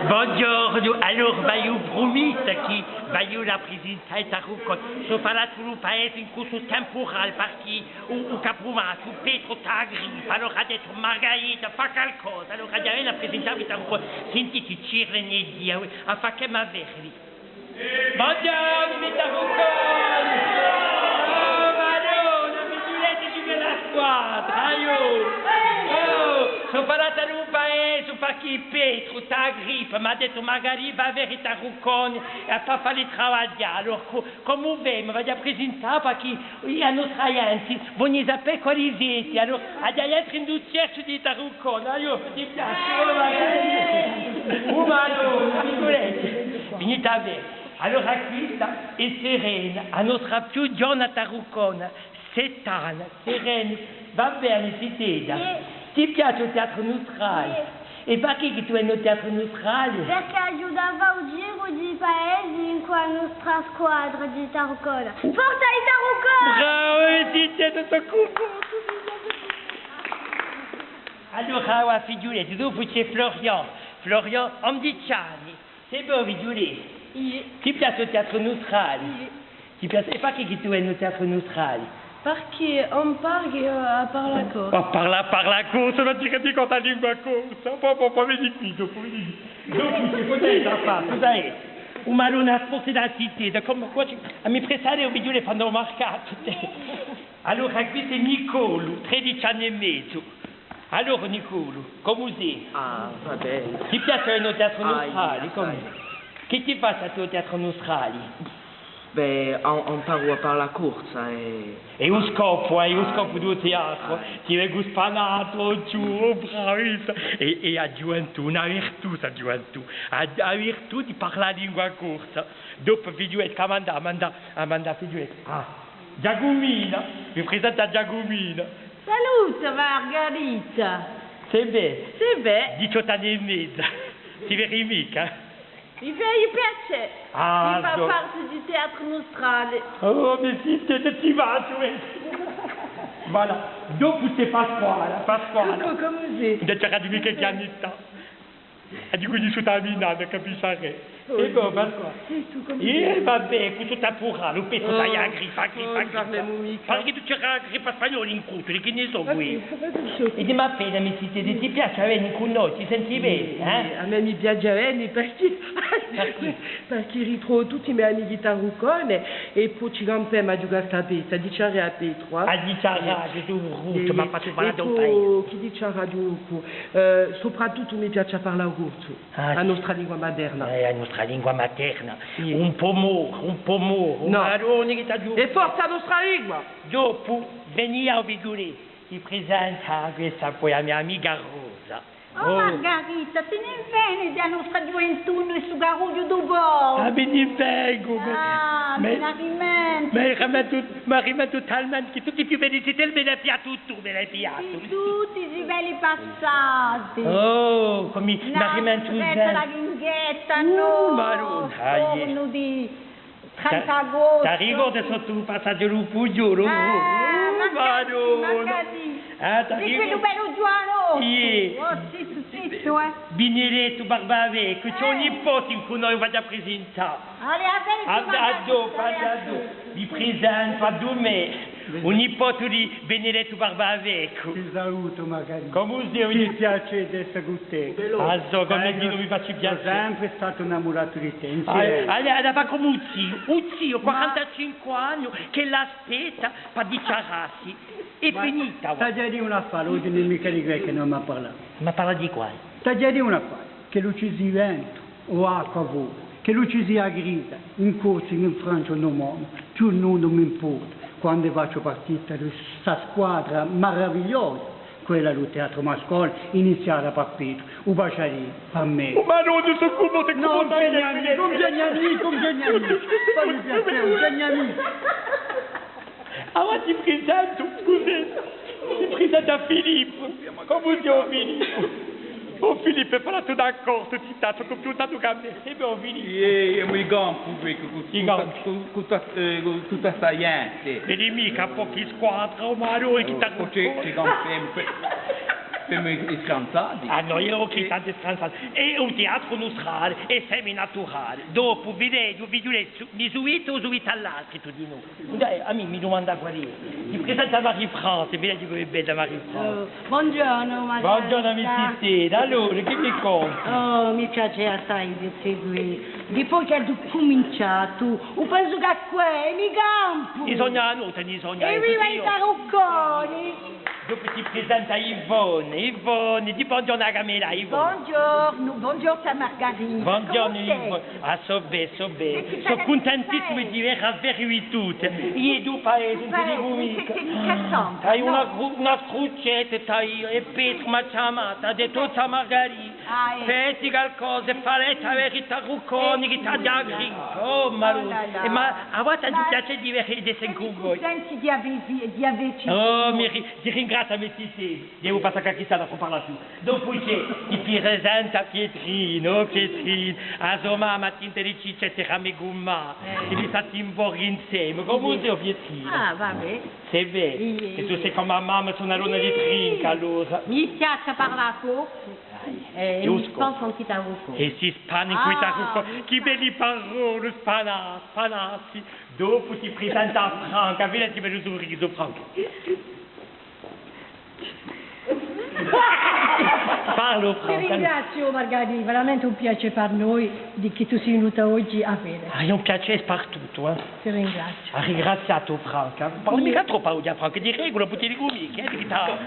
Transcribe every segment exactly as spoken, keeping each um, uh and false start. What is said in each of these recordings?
Bonghjornu, allora v'aghju prumissa chì v'aghju da prisintà i Tarucconi. Sò falata in u paese incù stu timpurale, parchì u, u capumachju, u Petru, t'aggrippa, allora hà dettu: Margarita, fà calcosa, allora aghju da vene à prisintà vi i Tarucconi. Sentite, ci vene à dì, a facemu à vede. Bonghjornu, i Tarucconi! Oh, Madonna, figliuleti di bella squadra, aiò! Oh, sò falata in u paese, parchì Petru, t'aggrippa, m'hà dettu: Margarita, và à vede i Tarucconi è à fà, falli travaglià. Allora, co-, cumu femu? V'aghju da prisintà, parchì a nostra ghjenti vole sapè quali site, allora, aghju da entre in u cerchju di i Tarucconi, aiò, ti piace? Oh, Madonna, figliuleti, venite à vede. Allora, questa hè Serena, a nostra più ghjovana Taruccona, sett'anni, Serena, va bè, zitedda? Iè. Ti piace u Teatru Nustrale? Iè. È parchì chì tù veni à u Teatru Nustrale? Perchè aghju da fà u giru di i paesi incù a nostra squadra di Taruccona. Forza i Tarucconi! Brava, eh, zitedda, sò cummossa. Allora, avà, figliuleti, dopu ci hè Florian. Florian, ondeci anni. Sì, bè, figliulè. Iè. Ti piace u Teatru Nustrale? Iè. Ti piace? È parchì chì tù veni à u Teatru Nustrale? Parchì amparu, eh, à parlà corsu. À parlà, à parlà corsu, ma ti capisci a lingua corsa? Po, po, po, veni quì, dopu, veni quì. Dopu, sì, cosa hè da fà? Cosa hè? O Madonna, forse da zitedda, cumu, cumu, à mi pare, o figliulè, fannu u marcatu. Allora, questu hè Nicolu, tredeci anni è mezu. Allora, Nicolu, cumu sì? Ah, và bè. Ti piace à vene à u Teatru Nustrale? Ah, iè, cumu? Chì ti faci à u Teatru Nustrale? Bè, am-, amparu à parlà corsu, eh. Hè u scopu, eh, hè u scopu di u teatru. Ah. Ti vecu spanatu, o Ghjuva, o bravissima. È, è a ghjuventù, una virtù sta ghjuventù. A, a virtù di parlà a lingua corsa. Dopu, figliulè, chì manda, manda, manda, figliulè. Ah, Ghjacumina, vi presentu à Ghjacumina. Salute, Margarita! Sì bè? Sì bè. Diciottu anni è mezu. Ti vedi micca? Mi fai piacè. Ah, mi fà parte di Teatru Nustrale. Oh, ma sì, ti, ti, ti vatu, eh. Voilà. Dopu ci hè Pasquale, Pasquale. Cumu, cumu sì? Ùn ci hè micca chè a metà. Aghju cunnisciutu a minata, capisci? Oh, è bò, Pasquale. È tù, cumu sì? Eh, va bè, cù stu timpurale, u pettu, oh, t'aghju a grippa, a grippa, oh, a grippa. Parla micca. Pare chì tù ci hai a grippa spagnola in Cutuli, chì ne sò, voi. È dimmi appena, mi zitedda, ti piace à vene cù noi, ti senti bè, eh? Sì, à mè mi piace à vene, parchì, parchì ritrovu tutti i me amichi tarucconi è po ci campemu à ghjucà sta pezza, diciarà à Petru, eh? À diciarà, Ghjesù bruttu, m'hà fattu parlà d'un paese. È po, chì diciarà dopu? Eh, soprattuttu mi piace à parlà corsu. Ah, a nostra lingua materna. Eh, a nostra lingua materna. Iè. Ùn pò more, ùn pò more. Nò. Madonna chì t'aghju. È forza a nostra lingua! Dopu, veni à u figliulè, ti presentu à questa quì, a me amica Rosa. Oh, Margarita, ti ne veni di a nostra ghjuventù in stu carrughju di u Portu? Ah, mi ne vengu, ma, ah, ma, mi ne rimentu. Ma mi rimentu, mi rimentu talmente chì tutti i più belli zitelli mi l'hai pigliati tù, mi l'hai pigliati tù. Sì, tutti i belli passati. Oh, cumu mi rimentu sempre. La Ghinghetta, uh, nò? Madonna. Ah, iè. Trenta agostu. T'arricordi sottu u passaghju di u Pughjolu? Ah, uh, Madonna. Ah, t'arricordi? Di quellu bellu ghjuvanottu. Iè. Oh, zittu, zittu, eh. Benedettu Barbaveccu, ci hè un nipote incù noi, u vogliu prisintà. Allez, à dopu, à dopu. Vi presentu à Dumè, u nipote di Benedettu Barbaveccu. Ti salutu, Margarita. Cumu sì, o Ghjuvanni? Chì piacè d'esse cù tè. Ah, sò, cum'è dicu, mi faci piacè. Sò sempre statu innamuratu di tè, insieme. Ah, allora, allora fà cum'è u ziu, u ziu, quarantacinque anni, chì l'aspetta pà diciarassi. Hè finita, guarda. T'aghju da dì un affare, oghje ùn hè micca di què chì no m'hà parlatu. Ma parla di quale? T'aghju da dì un affare, ch'ellu ci sia ventu o acqua fora, ch'ellu ci sia crisa, in Corsica, in Francia o in u mondu, più ùn m'importa, quandu facciu partita di sta squadra maravigliosa, quella di u Teatru Mascone, iniziata pà Petru, u Paciarellu, pà mè. Oh, ma nò, sò cummossa, cummossa. Nò, ùn ci hè gnandu, ùn ci hè gnandu, ùn ci hè gnandu. Fammi piacè, ùn ci hè gnandu. Avà ti presentu, scusate, ti presentu à Filippu. Cumu sì, o Filippu? O Filippu, hè falatu d'accordu, ti stà, sò più tantu chè mè. È bè, o Filippu. Iè, iè, mi campu, eccu, cù, cù, cù, cù, eh, cù tutta sta ghjente. Vedi micca, po chì squadra, o Madonna, chì t'hà... Oh, ci, ci campemu. Semu scanzati. Ah nò, eiu chì tantu scanzatu. Hè un teatru nustrale, è semu naturali. Dopu, vi vecu, vi ghjurezzu, mi subitu, subitu à l'altri, tù dinò. Dai, à mè mi dumanda quale hè. Ti presenta Marie-France, vedi chì bella Marie-France. Oh, bonghjornu, Margarita. Bonghjornu, Missitella. Allora, chì mi conti? Oh, mi piace assai di seguì. Dipoi chì aghju cuminciatu, u pensu chì quì mi campu. Ni sogna a notte, ni sogna. È viva i tarucconi! Dopu ti presenta Yvonne, Yvonne, dì bonghjornu à a camera, Yvonne. Bonghjornu, bonghjornu à Margarita. Bonghjornu, Yvonne. Ah, sò bè, sò bè. Sò cuntentissimu di vede à vede vi tutti. Eiu di u paese, ùn ti dicu micca. T'hai una cru-, una scrucetta, t'hai, è Petru m'hà chjamatu, hà dettu: "Ozza Margarita, feti calcosa, fà letta à vede i tarucconi chì t'aghju a grippe." Oh, Maronna. È ma, à voi t'hà piacè di vede, d'esse cù voi. Senti, di avè-, di avè-, Oh, mi ri-, ti ringraziu, Missitella. Devu passà qualchissaltru, ùn parla più. Dopu ci hè, ti presenta Pietrinu, oh Pietrinu, a so mamma, tinta di ciccia è terra mi gummà, è mi stemu in borghi inseme. Cumu stai, Pietrinu? Ah, và bè. Stai bè? Iè, iè. È tù sè cum'è a mamma, sò una donna di trinca, allora. Mi piace parlà pocu. Eh, è mi spannu incù i tarucconi. È si spanna incù i tarucconi. Chì belli paroli, spannà, spannassi. Dopu ti presenta à Franca, vedi chì bellu surrisu, Franca. Parla, Franca. Ti ringraziu, Margarita, veramente un piacè per noi di chì tù sì venuta oghje à vede. Ah, hè un piacè spartutu, eh. Ti ringraziu. Hà ringraziatu Franca. Parla micca troppu oghje à Franca, di regula, poi ti dicu micca, eh, chì t'hà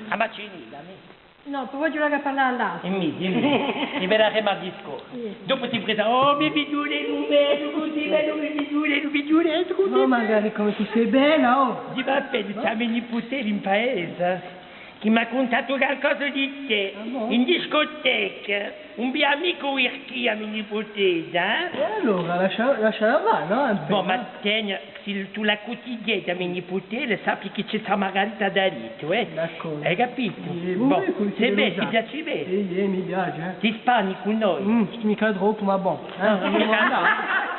a macinina, nè? Nò, po vogliu lascià parlà à l'altri. È mì, dimmi, ti vedaremu à discorre. Sì. Dopu ti presenta, oh, mi figliulellu bellu, cusì bellu, mi figliulellu, figliulellu, cusì bellu. Oh, magari cum'è tù sì bella, oh. Dì, ma pensa, a me niputella in paese, chì m'hà cuntatu calcosa di tè, in discoteca, un bè amicu Irchì, a me niputella, eh? È allora, lascia, lasciala fà, nò? Bon, ma teni, sì tù la cutighjetti, a me niputella, sappi chì ci hè sta Margarita daretu, eh? D'accordu. Hai capitu? Iè, bon, sè bè, ti piaci bè? Iè, iè, mi piace, eh. Ti spanni cù noi? Mm, micca troppu, ma bon, eh? Ah, micca.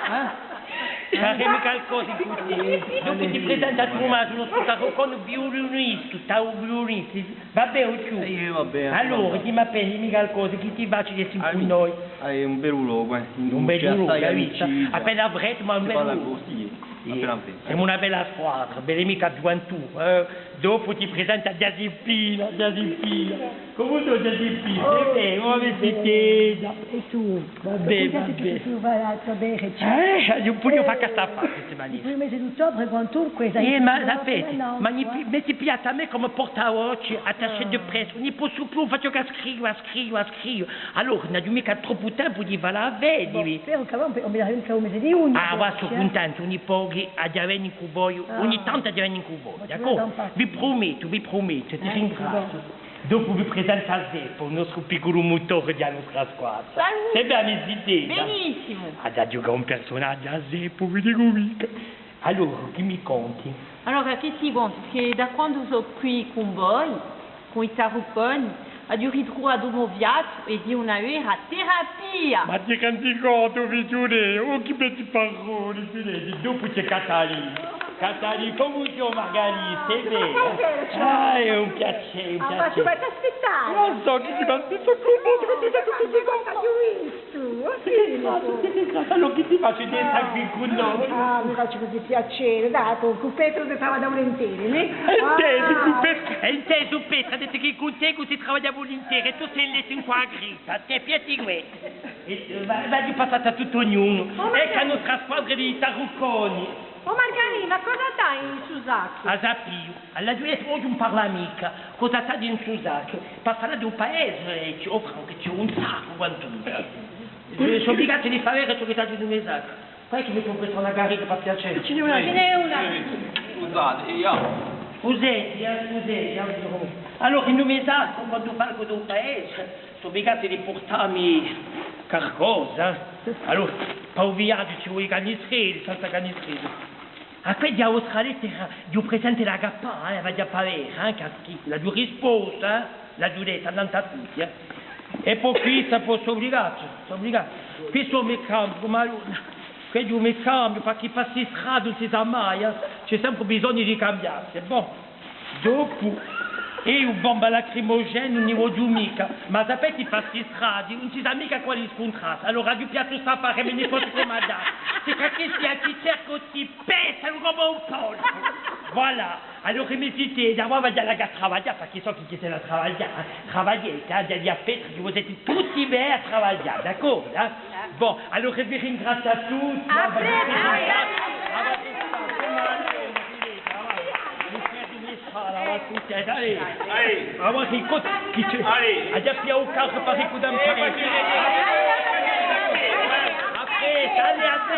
Eh? Faremu calcosa cù tè. Dopu ti presenta à Tumasgiu, u nostru taruccone viulinistu, tau viulinistu. Và bè, o Ciù. Eh, iè, và bè. Allora, dì mi appena, dì mi calcosa, chì ti face d'esse cù noi? Ah, hè un bellu locu, eh. Un bellu locu, hai vistu? Appena freddu, ma un bellu locu. Sì. Semu una bella squadra, bella amica Ghjuventù, eh. Dopu ti presenta Ghjasippina, Ghjasippina. Cumu stai, Ghjasippina? Stai bè, cumu stai? È tù? Và bè, và bè. Eh, ùn pudia fà chè sta faccia. Primi mesi d'uttobre, quantunque, eh, ma sapete, ma mi pi-, mi si pigliate à mè cum'è portavoce, attaché de presse, ùn ne possu più, ùn facciu chè scrive, scrive, scrive. Allora, ùn aghju micca troppu tempu di fà a vede. Bon, però, ùn mi dà micca u mese di ghjugnu. Ah, và, sò cuntentu, ogni pocu aghju da vene cù voi, ogni tantu aghju da vene cù voi, d'accordu? Vi prumettu, vi prumettu, ti ringraziu. Dopu vi presentu à Zeppu, u nostru picculu mutore di a nostra squadra. Salute! Sè bè, a me zitella? Benissimu! Hà da ghjucà un persunagiu à Zeppu, vi dicu micca. Allora, chì mi conti? Allora, chì ti contu? Chì da quandu sò quì cun voi, cù i tarucconi, aghju ritruvatu u mo fiatu è hè una vera terapia! Ma ti rendi contu, figliulè? Oh, chì belli paroli, figliulè! Dopu ci hè Catalina. Catalina, cumu stai, Margarita? Stai bè? Ah, hè un piacè, un piacè. Ma tù vai à aspittà? Ùn sò chì ti passa, sò cummossa, cummossa, cummossa. Aghju vistu, ho vistu. Allora chì ti face d'esse quì cun noi? Ah, mi face cusì piacè, dai, cù, cù Petru si travaglia vulinteri, nè? Intesu, cù Petru, intesu, Petru hà dettu chì cun tè si travaglia vulinteri, è tù sì in lettu incù a grippe, tè, fighjati què. È, eh, và, và di passà à tuttu ognunu. Eccu a nostra squadra di tarucconi. O Margarì, ma cosa t'hai in stu saccu? A sappiu, l'aghju dettu, oghje ùn parla micca, cosa t'aghju in stu saccu? Pà falà di u paese, eh, ci hè, o Francu, ci hè un saccu quantunque. Eh, sò ubligatu di fà vede ciò chì t'aghju in u me saccu. Fai chì mi compri una carica, pà piacè. Ci n'hè una. Ci n'hè una. Scusate, eiu. Scusate, eh, scusate, eh. Allora, in u me saccu, quandu falcu di u paese, sò ubligatu di purtà mi calcosa, eh. Allora, pà u viaghju ci vole i canistrelli, senza canistrelli. À quella vostra lettera, aghju presente da cappà, eh, l'aghju da fà vede, eh, chì, chì, l'aghju risposta, eh, l'aghju detta, annantu à tutti, eh. È po quì, po sò ubligatu, sò ubligatu. Quì sò u me cambiu, ma, quì hè u me cambiu, perchè pà sti strade ùn si sà mai, eh. Ci hè sempre bisognu di cambiassi, bon. Dopu, Eiu bombe lacrimogène ùn ni vogliu micca, ma sapete, in sti stradi ùn si sà micca quali scuntrassi. Allora aghju pigliatu st'affare, mi ne possu cumandà. Sì chì sti anticerchi si pestanu cum'è un polpu. Voilà. Allora mi dite, avà vaghju à travaglià, perchè sò chì, chì ci hè da travaglià, eh. Travagliate, eh, dite à Petru chì vo site tutti bè à travaglià, d'accordu, eh? Bon, allora vi ringraziu à tutti. À prestu. Allez. Allez. Allez. À prestu, allez, allez.